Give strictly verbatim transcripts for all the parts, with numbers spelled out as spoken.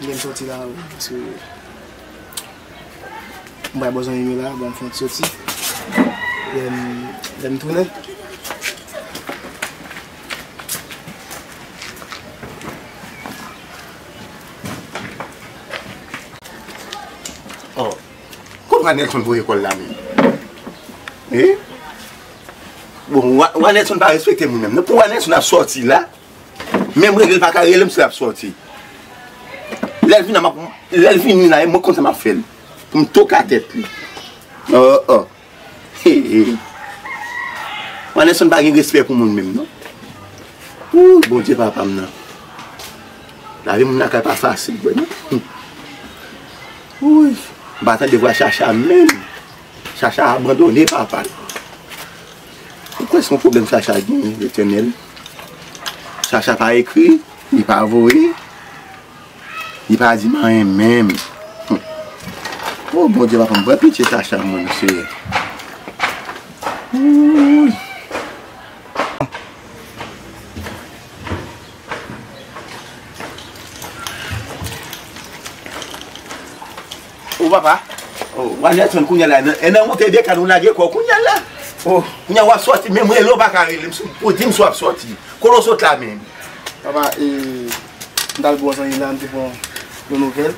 M gen sòti la, wi, paske m pral bò zanmi m yo la, ban m fè yon ti sòti. Lè m, lè m tounen. Oh. Kot Wanelson voye kò l la menm? Eh? Bon, Wa-, Wanelson pa respekte moun menm. Non, pou Wanelson ap sòti la, menm rele l pa ka rele m si l ap sòti. Lè l vin la, m ap, lè l vini la, mwen konn sa m ap fè l. Pou m toka tèt li. Oh, oh. He, he. Wanelson pa gen respè pou moun menm, non. Wouy, Bondye papa m nan. Lavi moun lakay pa fasil, vre, non. Wouy, m pa tande vwa Chacha menm. Chacha abandone papa l. Ou kwè se yon pwoblèm Chacha genyen, Letènèl? Chacha pa ekri, li pa voye. Li pa di m anyen menm. Hum. O Bondye, papa m, pran pitye Chacha, mwen, Seyè. Wouy. O papa. O, Wanelson kounye a la, nan, e nan monte Bekan ou lage kò w kounye a la. O. Kounye a w ap sòti, menm rele w pa ka rele m, pou di m si w ap sòti. Kote w sot la menm? Papa, e, m t al bò zanmi m la, m te pran yon nouvèl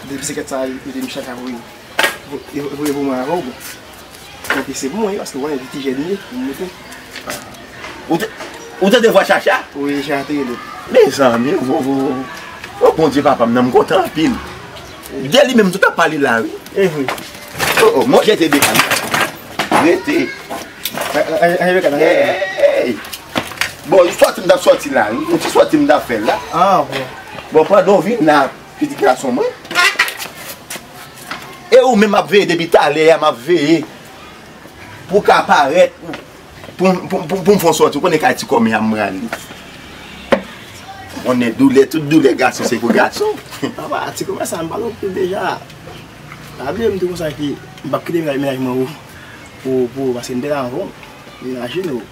de bisiklèt sa a, li te m chak avoye. Voye, voye pou mwen avè w, bon. Bon, se pou mwen, paske w wè, li ti jèn li ye, pou m moute. Ou te, ou tande vwa Chacha? Wi, Chacha te rele. Mezanmi, vo, vo, vo. O Bondye papa m nan, m kontan anpil. De li menm, tout ap pale la, wi. Ehwi. O, o, mwen jete Bekan. Rete. Hey! Bon, sòti m t ap sòti la, wi. Yon ti sòti m t ap fè la. Ah, bon. Bon, pandan w vin la, pitit gason mwen. E ou menm m ap veye depi talè a, m ap veye. Pou w ka parèt, pou, pou, pou, pou, pou m fè w sòti, ou konnen kay ti kòmè a m prale. Ou konnen doulè, tout doulè gason se pou gason. Papa, ti kòmè sa, m pale w pil deja. Pa bliye m te konsa ki m p ap kite mennaj, mennaj mwen pou, pou, pou, paske m te la anvan w. Imajine w.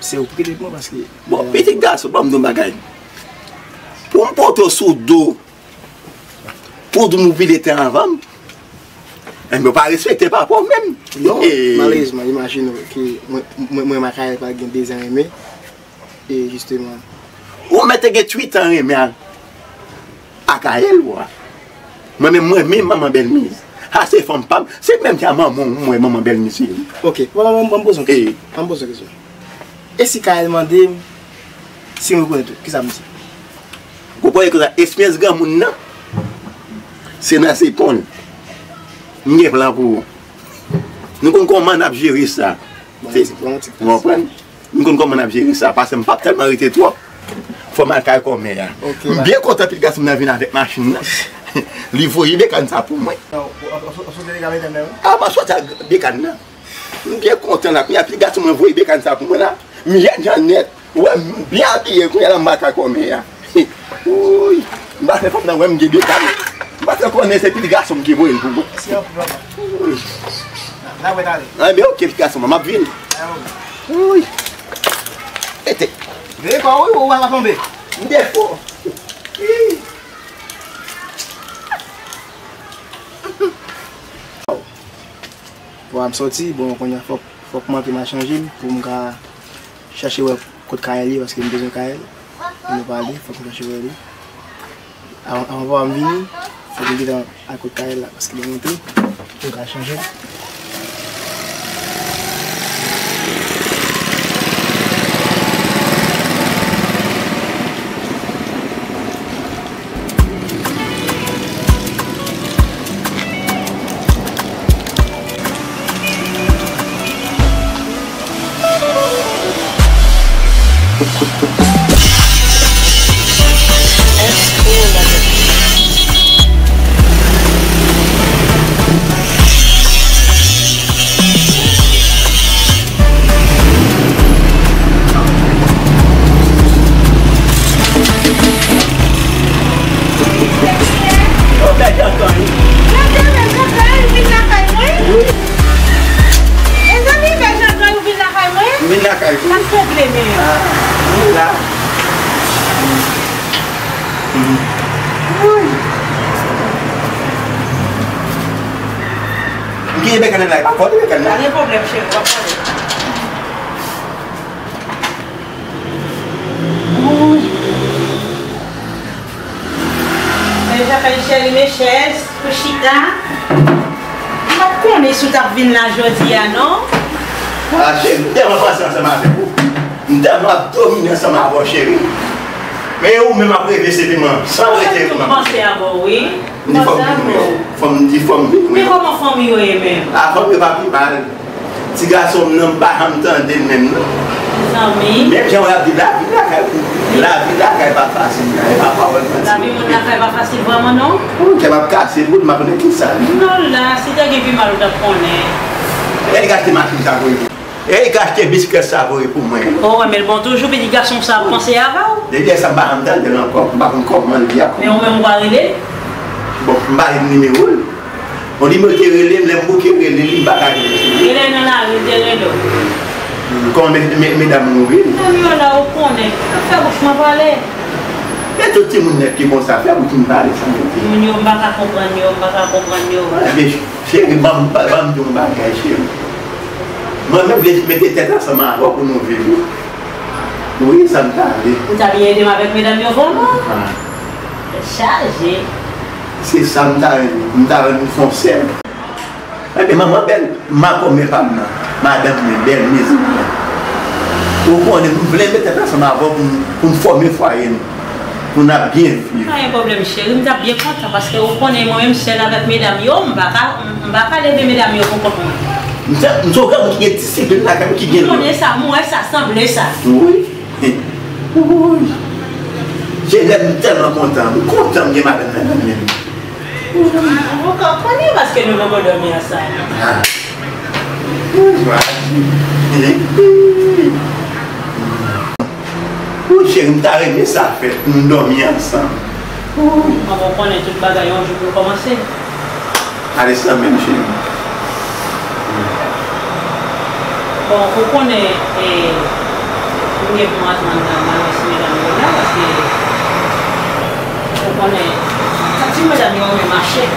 Se ou pou kite pou mwen paske. Bon, pitit gason, ban m di w yon bagay. Pou m pote w sou do, pou w di m ou pile tan anvan m, enben, w pa respekte papa w menm. Non, malerezman, imajine w ke mwen, mwen, mwen, Makayèl pral gen de zan renmen. E jisteman. Ou mèt te gen uit an renmen a, a Kayèl ou a. Mwen menm, mwen menm, manman Bèlmiz. A se fanm pa m, se menm jan manman w, mwen, manman Bèlmiz, cheri. Ok, bon, bon, bon, poze yon kesyon. Ban m poze yon kesyon. E si Kayèl mande m si m rekonèt ou, kisa m di? Ou konprann konsa, espyans granmoun nan, se nan zepòl. M gen plan pou ou. Nou konn kòman n ap jere sa. Bon, se, ti, bon, ti, ou konprann? M konn kòman n ap jere sa, paske m p ap tèlman rete twòp. Fò m al kay kòmè a. Ok, m byen kontan pitit gason m nan vin avèk machin nan. Li voye bekàn sa pou mwen. A, m ap sòti ak bekàn nan. M byen kontan la, kounye a pitit gason mwen voye bekàn sa pou mwen la. M jèn jan nèt. Ou wè, m byen abiye, kounye a la m al kay kòmè a. Wouy, m pa fè fanm nan wè m gen bekàn. M pa fè konnen se pitit gason m ki voye l pou mwen. Wouy. Anben, ok, pitit gason mwen, m ap vini. Wouy. Mete. Veye kò w, wi, ou pa tonbe. M defo. Bon, m sòti, bon, kounye a fòk, fòk m antre m al chanje m pou m ka chache wè kot Kayèl ye, paske m bezwen Kayèl. Pou nou pale, fòk m chache wè li. Avan, avan papa m vini, fòk m gentan al kot Kayèl la, paske lè m antre, pou m ka chanje. Woy. M genyen bèkèl la, e pa fò li bèkèl la. Pa gen pwoblèm, cheri, w ap pale. Woy. Men, Jacques, cheri, men chèz pou chita. M pa t konnen si w t ap vin la jodi a, non. A, cheri, m tèlman panse ansanm avèk ou. M tèlman ap domine ansanm avè w, cheri. Men ou menm ap reve senpleman, san rete. Tout panse avè w, wi. M di fò m vin wè w. Fò m di fò m vin wè w. Men kòman fanmi yo ye menm? A, fanmi yo pa pi mal. Ti gason m nan, m pa janm tande l menm, non. Zanmi. Menm jan w ap di lavi lakay pou, lavi lakay pa fasil, e pa pawòl manti. Lavi moun lakay pa fasil vrèman, non. Wi, kè m ap kase pou m pa konnen kisa. Non, la, si te gen pi mal, ou t ap konnen. Erik achte machin sa voye pou mwen. Erik achte bisiklèt sa voye pou mwen. O, men l bon toujou, pitit gason sa ap panse avè w. Depi lè sa, m pa janm tande l ankò. M pa konn kòman l ye ankò. Men ou menm, ou pa rele l? Bon, m pa gen nimewo l. Bon, li mete rele m, lè m bouke rele li, m pa ka rele li. Rele nan lari, li te rele w. Kòman me-, me-, medam mouri? Medam yo la, ou konnen. Fè bouch mwen pale. Men tout timoun nèt ki konsa, fè bouch mwen pale, sa m di. Moun yo, m pa ka konprann yo, m pa ka konprann yo. Ebyen, cheri, ban m, ban m di yon bagay, cheri. Mwen menm, vle mete tèt ansanm avè w pou nou viv, wi. Wi, sa m ta vle. Ou ta vin ede m avèk medam yo vrèman? A. Tèt chaje. Se sa m ta renmen. M ta renmen fè yon sèl. Ebyen, manman bèl, makomè pa m nan, madanm mwen bèl, mezanmi. Ou konnen, m vle met tèt ansanm avè w pou n, pou n fòme fwaye n, pou n ap byen viv. Pa gen pwoblèm, cheri, m t ap byen kontan, paske ou konnen, mwen menm sèl avèk medam yo, m pa ka, m pa ka leve medam yo pou kont mwen. M se, m se yon granmoun ki gen disiplin lakay m, ki gen lòd. M konnen sa, m wè sa, sanble sa. Wi. Wouy! Jenèf, m tèlman kontan. M kontan m gen madanm nan nan men m. Ou ka konnen paske nou poko dòmi ansanm. Ah. Wouy, mwen di. Wouy, cheri, m ta renmen sa fèt pou nou dòmi ansanm. Wouy. Mwen konnen tout bagay yon jou pou l kòmanse. Alèz nan men m, cheri. Bon, ou konnen, e, m gen pou m al jwenn nan Manwès medam yo la, paske ou konnen, sa ti medam yo renmen mache.